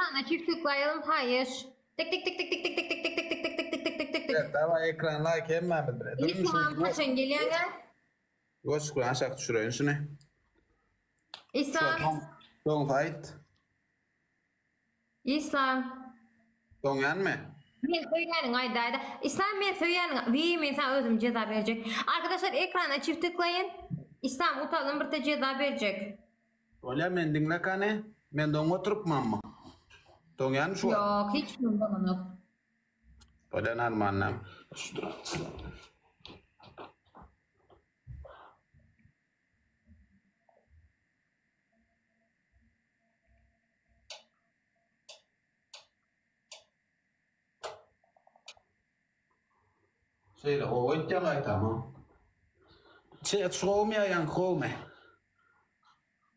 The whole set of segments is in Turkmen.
Ekrana çift tıklayalım haýyş. Tık tık tık tık tık tık tık tık tık tık tık tık tık tık tık tık tık. Daway ekran like hemmämiz bile. Durun İslam şu. haçan gelýäňä? Goş bilen aşak düşüreýin şuny. İslam. Doň aýt. İslam. Doňýanmy? Men söýýäniň aýdaýda. İslam men söýýäniň. Wiý men saňa özüm jeza berjek. Arkadaşlar ekrana çift tıklaýyn. İslam utalym birde jeza berjek. Bolýa men diňle kany. Men doňup oturypmanmy? Doňýanmy şu wagt? Ýok hiç kim doňanok. Bolýa normalny. Şu duran. Şeýle gowy aýtýaň gaýtama. Çe, şu gowumy ýa ýaňky gowumy?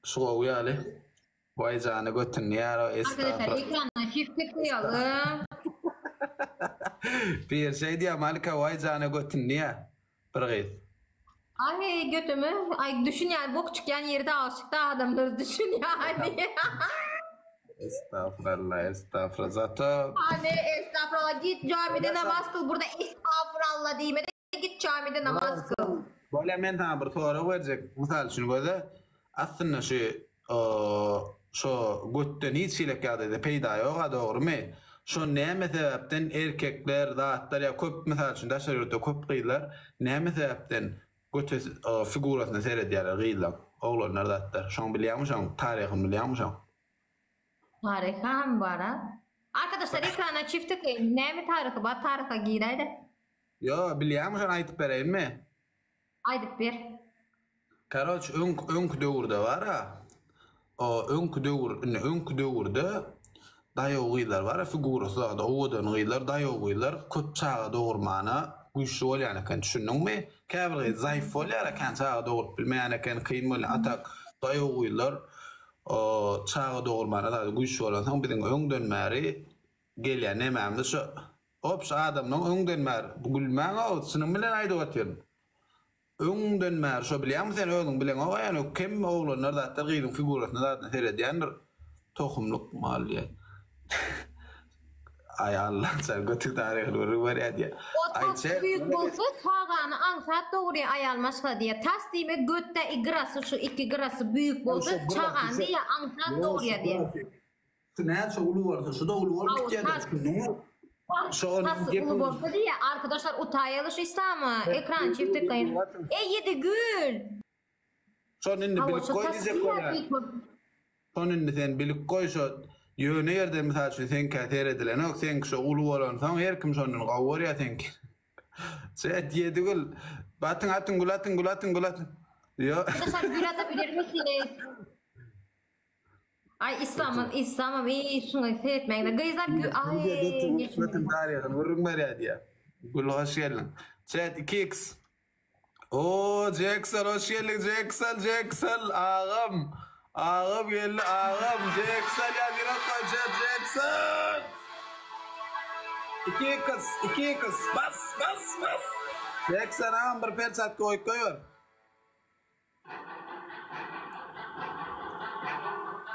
Şu gowy ýaly. Waý jany götünni ýar o Arkadaşlar estagfurullah. ekrana çift tıklayalım. Bir şey diýýär Malika waý jany götünni ýa. Bir gyz. Ay götümü. Ay düşün yani bok çıkyan yerde aşıkta adamları düşün yani. Estagfurullah, estagfurullah. Zato Hani estağfurullah git camide namaz kıl. Burada estağfurullah diýme de git camide namaz kıl. Bolýa men saňa bir sorag berjek. Mysal üçin göze aslynda şu şo götden hiç hilek ýagdaýda peýda ýoga dogrymy? Şo näme sebäpden erkekler zatlar ýa köp mysal üçin daşary ýurtda köp gyzlar näme sebäpden göte figurasyna seredýärler gyzlaň oglanlar zatlar şoň bilýäňmi şoň taryhyny bilýäňmi şoň? Taryham bar a. Arkadaşlar ekrana çift tıklayın. Näme taryhy bar taryha giräýdä. Ýo bilýäňmi şony aýdyp bereýinmi? Aýdyp ber. Karoç öňk öňki döwürde bara o öňki döwür indi öňki döwürde daýaw gyzlar bara figurasy zady owadan gyzlar daýaw gyzlar köp çaga dogurmana güýçli bolýan eken düşündiňmi käbir gyz zaýyf bolýar eken çaga dogrup bilmeýän eken kyn bolýar a tak daýaw gyzlar o çaga dogurmana zady güýçli bolansoň biziň öňden bäri gelýän nemämiz şo Obş adamlaň öňden bäri gülmäň-ow çynym bilen aýdyp otyryn. Öňden bäri şo bilýäňmi sen özüň bileňok ýöne kem oglanlar zatlar gyzyň figurasyna zadyna seredýändir tohumlyk mal diýýär. Aý Allaň sen götüň taryhyny gürrüň berýär diýýär. O tas büyük bolsa çagany aňsat dogurýar aýal maşgala diýýär. Tas diýmek götde i gyrasy şu iki gyrasy büyük bolsa çagany diýýär aňsat dogurýar diýýär. Şu näçe uly bolsa, şu-da uly bolup gitýär-de, düşündiňmi? Şu onuň Tasy gepi uly bolsa diýýär. Arkadaşlar utaýaly şu İslama. Ekrany çift tıklaýyn. Eý ýedi gül. Şony indi Hawa bilip şu goý tasy diýjek bolýar. büyük bolup. Şony indi sen bilip goý şo ýöne ýerde mysal üçin seňkä seredilenok, seňki şo uly bolansoň her kim şondan gowy görýär seňki. Çet ýedi gül. Batyň atyň gül atyň gül atyň gül atyň. Ýo. Arkadaşlar gül atabilir misiniz? Ay İslam'ın İslam'ım iyi şuna seyretmekte. Gyzlar gü ay Götün taryhyny gürrüň berýär diýýär. Gül hoş geldiň. Chat 2x. Oo Jackson hoş geldiň Jackson Jackson agam. Agam geldi agam Jackson ýa ýürek goý Chat Jackson. 2x 2x bas bas bas. Jackson agam bir perçatka goýup goýber.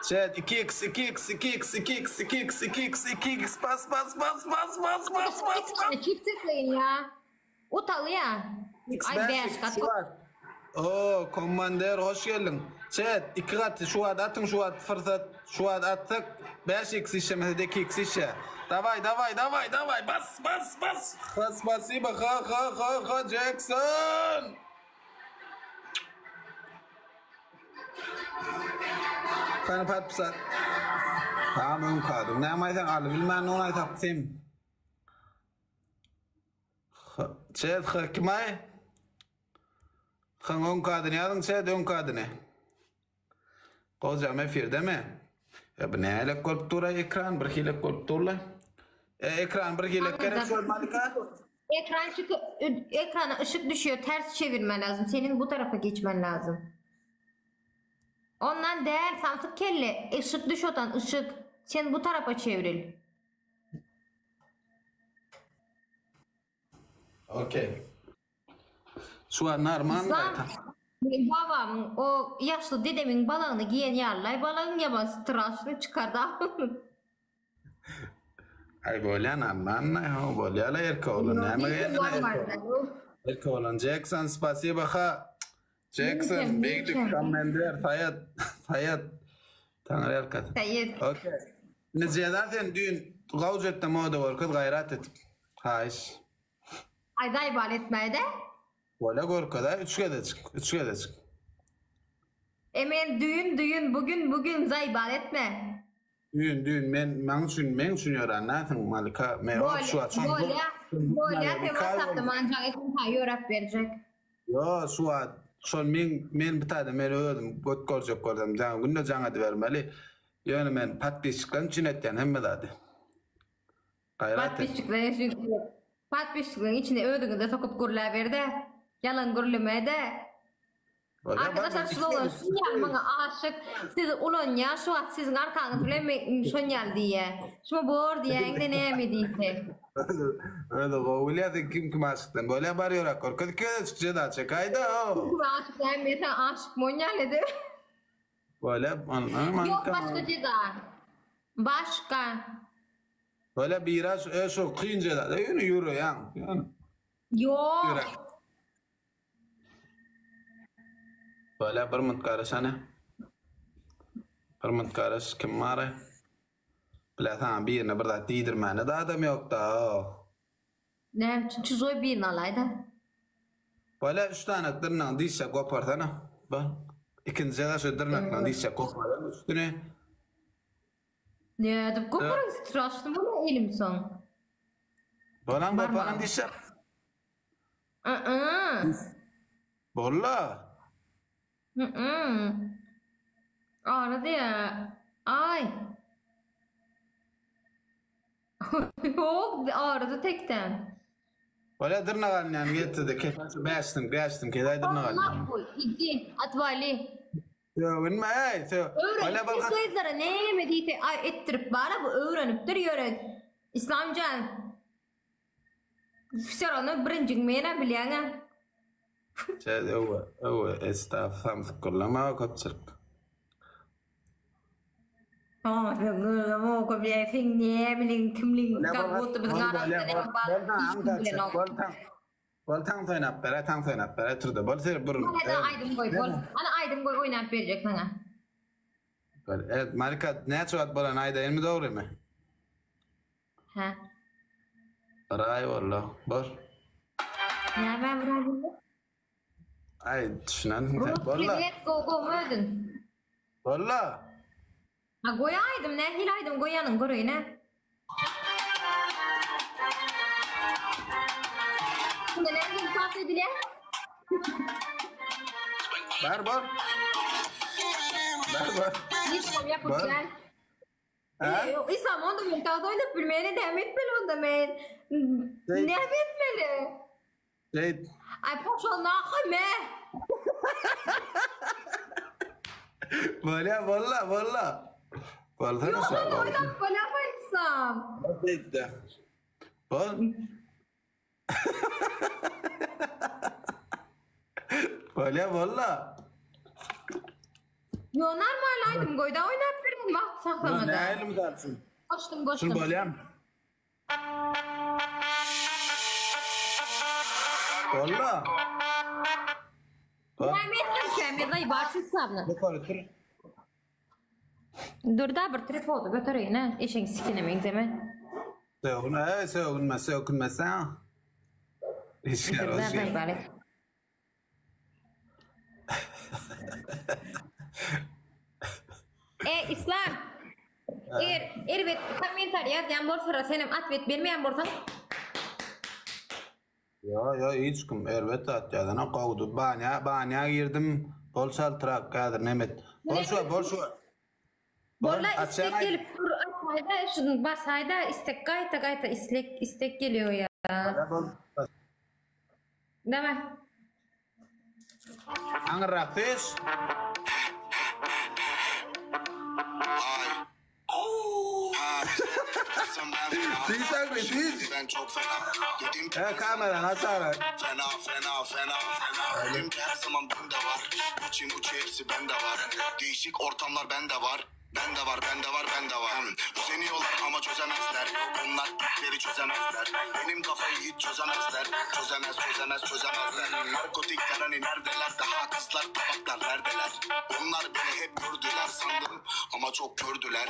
Chat 2x 2x 2x 2x 2x 2x 2x bas bas bas bas bas bas bas bas. Çift tıklayın ya. Utaly ya. X Ay 5 bäş gat. şu wagt. Oo, kommander hoş geldiň. Chat 2 gat şu wagt atyň şu wagt fırsat şu wagt atsak 5x işlemese de 2x işe. Daway daway daway daway bas bas bas. Ha spasibo ha ha ha ha Jackson. Seni patpsa. Tamam öňki adyň. Näme aýtsaň aly bilmän ony aýtap sen. Çet h kim aý? Hyň öňki adyny ýazyň çet öňki adyny. Gojam efirdemi? Ya bu nälik bolup dur ekran bir hilek bolup dur la. E, ekran bir hilek gerek şol Malika. Ekran çıkı, ekrana ışık düşüyor. Ters çevirmen lazım. Senin bu tarafa geçmen lazım. Ondan değer samsık kelle. Işık düş otan ışık. Sen bu tarafa çevril. Okey. Şu an normal Islam men babamyň o ýaşly dedemiň balagyny giýen ýalylaý balagyň ýaman straşny çykardy. Aý bolýa normalny ho bolýala erkek oglan näme geldi erkek oglan Jekson spasiba ha Jekson beglik kommender Saýat Saýat Taňry ýalkasyn Saýat Okey Indi jeza sen düýn gawjetde moda görkez gaýrat edip haýyş Aý zaýbal etmäýdä. Bolýa görkezä üç gezejik üç gezejik. E men düýn düýn bu gün bu gün zaýbal etme. Düýn düýn men maň üçin meň üçin ýörän näsiň Malika men Bolýa bolýa bolýa sen whatsappda maňa jaň et men saňa ýöräp berjek. Ýo şu wagt şol meň men bu taýda men özüm göt görjek bolsam jaň günde jaň edibermeli ýöne men podpisçiklerim üçin etýän hemme zady. Gaýrat et. Podpisçikleň üçin podpisçikleň içine özüňizi sokup gürläberde ýalan gürlemede. Arkadaşlar şul oglan şun ýaly maňa aşyk sizi ulanýa şu wagt siziň arkaňyz bilen men şon ýaly diýýä. Şuma bor diýäňde näme diýse. Özi gowy bilýär sen kim kime aşykdan. Bolýa bar ýöräp görkez iki gezejik jeza çekäýdä o. Kim kime aşyk däl men saňa aşyk monýaly edip. Bolýa Ýok başga jeza. Başga. Bolýa biraz e şu kyn jeza da ýöne ýöreýäň. Ýok. Bolýa bir munt garaş hany. Bir munt garaş kim bary? Bile saňa birine bir zat diýdirmäne de adam ýokda. Näme üçin çujoý birini alaýda. Bolýa üç sany dyrnagyny dişjek goparsana. Bol. Ikinji jeza şu dyrnaklaryny dişjek goparyn üstüni. Nädip goparyn straşny bolar elim soň. Bolan goparyn dişjek. Aa. Bolla. Aa. Arada ya. Ay. Ýok, arada tekden. Bolýa dyrnak alynýan getirdi. Kesäý bäşdim, bäşdim, kesäý dyrnak alynýan. Nahhuý, idi, otwali. Sögünme, eý, sö. Bolýa bol. Gyzlara näme diýse, aý etdirip bara bu öwrenipdir ýören. Islamjan. Wsё rawno birinjiň menä bilýäňä. Şeýle öwe, öwe, estaf, samsyk gürleme köpçülik. Samsyk gürleme köpçülik, sen näbiliň kimligiň, kak budda biziň aramyzda näme bar, hiç kim bilenok. Bol taň, bol taňs oýnap beräý, taňs oýnap beräý, turda, bol ser bir. Bol hadi aýdym goý, bol. Hany aýdym goý oýnap berjek saňa. Bol, evet, Malika näçe wagt bolany aýdaýynmy dogrymy? Hä. Bir aý boldy. Bor. Näme bir aý boldy? Aý, düşünensiň sen. Rus Bolla. priwet go go özün. Bolla. Ha goý aýdym nähili aýdym goýanyň göreýin-ä. Şunda nähili tans edilýär? Bar bor. Bar bor. Ýetmem ýapyp gel. Islam onda men tagt oýnap bilmeýän näme etmeli onda men? Näme etmeli? Şeýt. Ay poşol nahoý me. Bolýa bolla bolla. Bolsana Ýok onda oýnap bolýarmy Islam? Şeýtde. Bol. Bolýa bolla. Yo normal aýdym goýda oýnap berin wagt saklamada. Nähili mysal üçin? Goşdum goşdum. Şul bolýam. Bolla. Näme etdim kämir bar şu sabny. Ýokary tur. Dur-da bir tripody götereýin-ä, eşegiň sikine meňzeme. Sögünme, eý, sögünme, sökünmeseň. Işgär Dur-da, hoş geldin. baý-baý. E, Islam. Eger erbet kommentariý ýazýan bolsalar, senem otwet bermeýän bolsaň, Ýo, ýo, hiç kim erbet zat ýazanok, gowudy. Banýa, banýa girdim, bol çaltrak, häzir nemet. Bol şu, bol şu. Bol, Bolla açýan istek aýt. gelip dur, açaýda, şuny basaýda, istek gaýta gaýta islek, istek gelýär ýa. Bolýa, bol. Daway. Aňyrrak süýş. Süýş aňry, süýş. He, kamerany aç ara. çözemezler. Onlar ipleri çözemezler. Benim kafayı hiç çözemezler. Çözemez çözemez çözemezler. Narkotikler hani neredeler? Daha kızlar tabaklar neredeler? Onlar beni hep gördüler sandım ama çok gördüler.